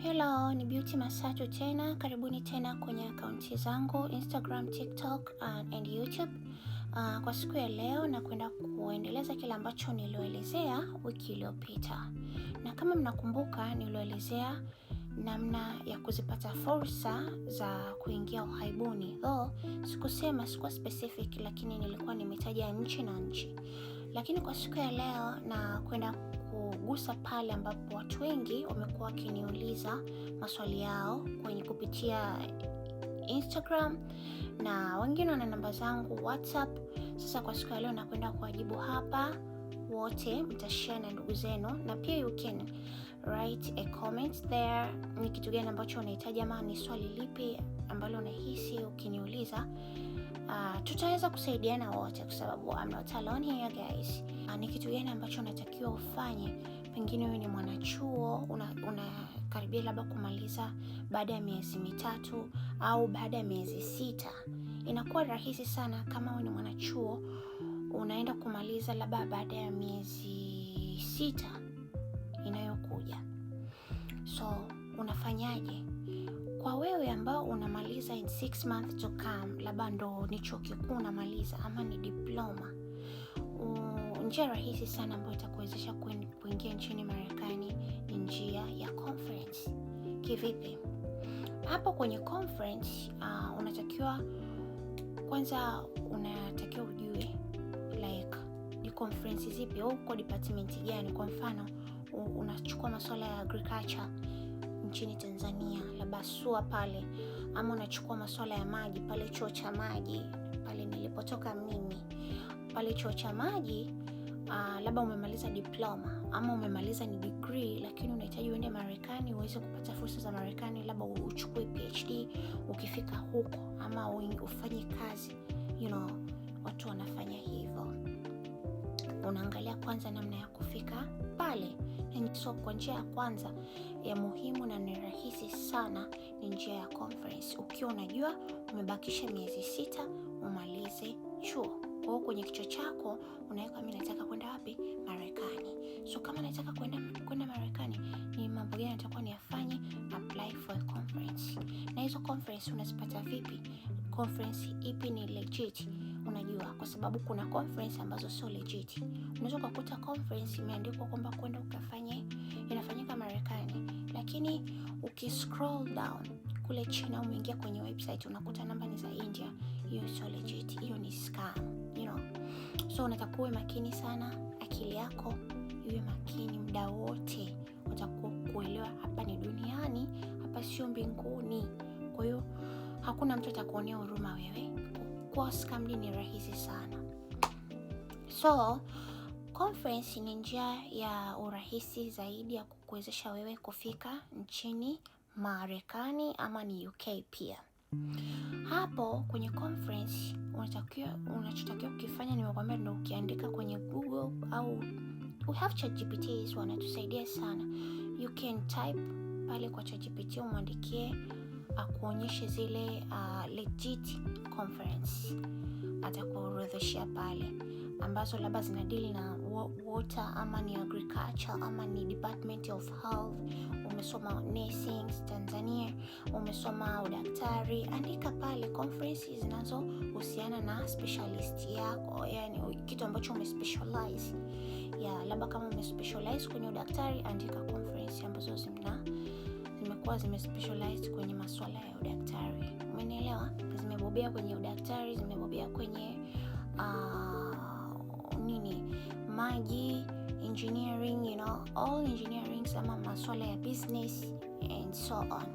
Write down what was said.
Hello, ni Beauty Masatu tena. Karibuni tena kwenye akaunti zangu Instagram, TikTok and YouTube. Kwa siku ya leo nakwenda kuendeleza kile ambacho nilioelezea wiki iliyopita, na kama mnakumbuka, nilioelezea namna ya kuzipata fursa za kuingia ughaibuni. Though sikusema, sikuwa specific, lakini nilikuwa nimetaja nchi na nchi. Lakini kwa siku ya leo na kwenda kugusa pale ambapo watu wengi wamekuwa wakiniuliza maswali yao kwenye kupitia Instagram na wengine wana namba zangu WhatsApp. Sasa kwa siku ya leo nakwenda kuwajibu hapa wote, mtashare na ndugu zenu, na pia you can write a comment there, ni kitu gani ambacho unahitaji ama ni swali lipi ambalo unahisi ukiniuliza tutaweza kusaidiana wote, kwa sababu I'm not alone here, guys. Ni kitu gani ambacho unatakiwa ufanye? Pengine wewe ni mwanachuo, unakaribia labda kumaliza baada ya miezi 3 au baada ya miezi 6. Inakuwa rahisi sana kama wewe ni mwanachuo unaenda kumaliza labda baada ya miezi 6 inayokuja. So unafanyaje? Kwa wewe ambao unamaliza in 6 months to come, labda ndo ni chuo kikuu unamaliza ama ni diploma, njia rahisi sana ambayo itakuwezesha kuingia nchini Marekani ni njia ya conference. Kivipi? Hapo kwenye conference unatakiwa kwanza, unatakiwa ujue like ni conference zipi au uko department gani. Kwa mfano unachukua masuala ya agriculture nchini Tanzania, labda SUA pale, ama unachukua masuala ya maji pale chuo cha maji pale nilipotoka mimi pale chuo cha maji, labda umemaliza diploma ama umemaliza ni degree, lakini unahitaji uende Marekani uweze kupata fursa za Marekani, labda uchukue PhD ukifika huko ama ufanye kazi. Watu wanafanya hivyo. Unaangalia kwanza namna ya kufika pale. So kwa njia ya kwanza ya muhimu na ni rahisi sana ni njia ya conference, ukiwa unajua umebakisha miezi 6 umalize chuo. Kwa hiyo kwenye kichwa chako unaweka, mimi nataka kwenda wapi? Marekani. So kama nataka kwenda Marekani, ni mambo gani natakuwa niyafanye? Apply for a conference. Na hizo conference unazipata vipi? Conference ipi ni legit? Unajua, kwa sababu kuna conference ambazo sio legit. Unaweza ukakuta conference imeandikwa kwamba kwenda ukafanye, inafanyika Marekani, lakini ukiscroll down kule chini au umeingia kwenye website unakuta namba ni za India. Hiyo sio legit, hiyo ni scam. So unatakiwa uwe makini sana, akili yako iwe makini muda wote, utakuwa kuelewa hapa ni duniani, hapa sio mbinguni. Kwa hiyo hakuna mtu atakuonea huruma wewe. Kuwa scammed ni rahisi sana. So conference ni njia ya urahisi zaidi ya kukuwezesha wewe kufika nchini Marekani ama ni UK pia. Hapo kwenye conference unatakiwa, unachotakiwa kukifanya, nimekwambia, ndio ukiandika kwenye Google au we have ChatGPT, wanatusaidia sana. You can type pale kwa ChatGPT umwandikie akuonyeshe zile legit conference, atakuorodheshea pale ambazo labda zinadili na water ama ni agriculture ama ni department of health. Umesoma nursing Tanzania, umesoma udaktari, andika pale conferences zinazohusiana na specialist yako, yani kitu ambacho umespecialize ya labda kama umespecialize kwenye udaktari, andika conference ambazo zimekuwa zimespecialized kwenye masuala ya udaktari. Umenielewa? Zimebobea kwenye udaktari, zimebobea kwenye nini, maji, engineering, all engineering ama masuala ya business and so on.